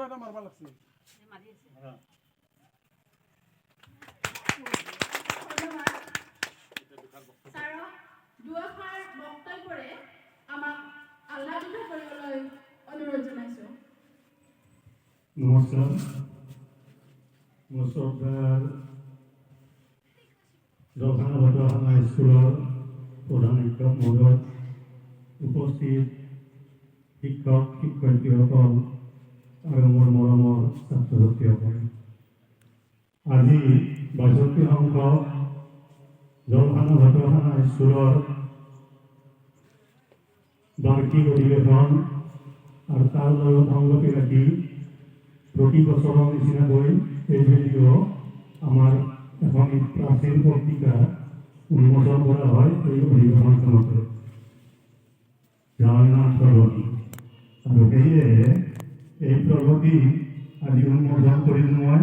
এটা মাৰবা লাগছে। ধন্যবাদ ছাৰক। দুআষাৰ বক্তব্যৰে আমাক আহ্লাদিত কৰিবলৈ অনুৰোধ জনাইছোঁ। নমস্কাৰ। মোৰ শ্ৰদ্ধাৰ জলখানা ভাটুৱাখানা স্কুলৰ প্ৰধান শিক্ষক মহোদয়, উপস্থিত শিক্ষক শিক্ষয়িত্ৰীসকল আৰু মোৰ মৰমৰ ছাত্ৰ ছাত্ৰীসকল, আজি 62 সংখ্যক জলখানা ভাটুৱাখানা স্কুলৰ বাৰ্ষিক অধিৱেশন আৰু তাৰ লগত সংগতি ৰাখি প্ৰতি বছৰৰ নিচিনাকৈ এইবেলিও আমাৰ এখন প্ৰাচীন পত্ৰিকা উন্মোচন কৰা হয় এই অধিৱেশনখনতে, যাৰ নাম প্ৰগতি। আৰু সেয়েহে এই প্ৰগতি আজি উন্মোচন কৰিলোঁ মই।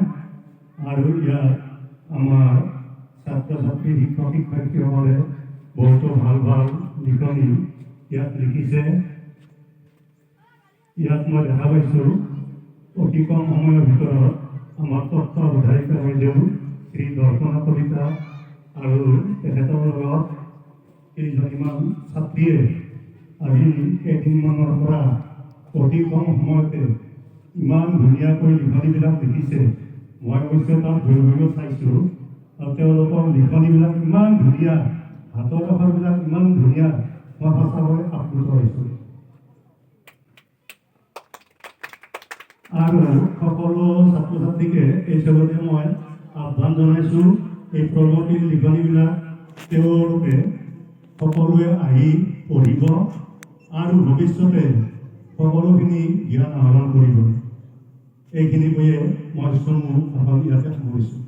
আৰু ইয়াত আমাৰ ছাত্ৰ ছাত্ৰী, শিক্ষক শিক্ষয়িত্ৰীসকলে বহুতো ভাল ভাল লিখনি ইয়াত লিখিছে। ইয়াত মই দেখা পাইছোঁ, অতি কম সময়ৰ ভিতৰত আমাৰ তত্ত্বাৱধায়িকা বাইদেউ শ্ৰী দৰ্শনা কলিতা আৰু তেখেতৰ লগত কেইজনীমান ছাত্ৰীয়ে আজি কেইদিনমানৰ পৰা অতি কম সময়তে ইমান ধুনীয়াকৈ লিখনিবিলাক লিখিছে। মই অৱশ্যে তাত গৈ গৈও চাইছোঁ আৰু তেওঁলোকৰ লিখনিবিলাক ইমান ধুনীয়া, হাতৰ আখৰবিলাক ইমান ধুনীয়া, মই সঁচাকৈ আপ্লুত হৈছোঁ। আৰু সকলো ছাত্ৰ ছাত্ৰীকে এই চেগতে মই আহ্বান জনাইছোঁ, এই প্ৰগতিৰ লিখনিবিলাক তেওঁলোকে সকলোৱে আহি পঢ়িব আৰু ভৱিষ্যতে সকলোখিনি জ্ঞান আহৰণ কৰিব। এইখিনি কৈয়ে মই চমু ভাষণ ইয়াতে সামৰিছোঁ।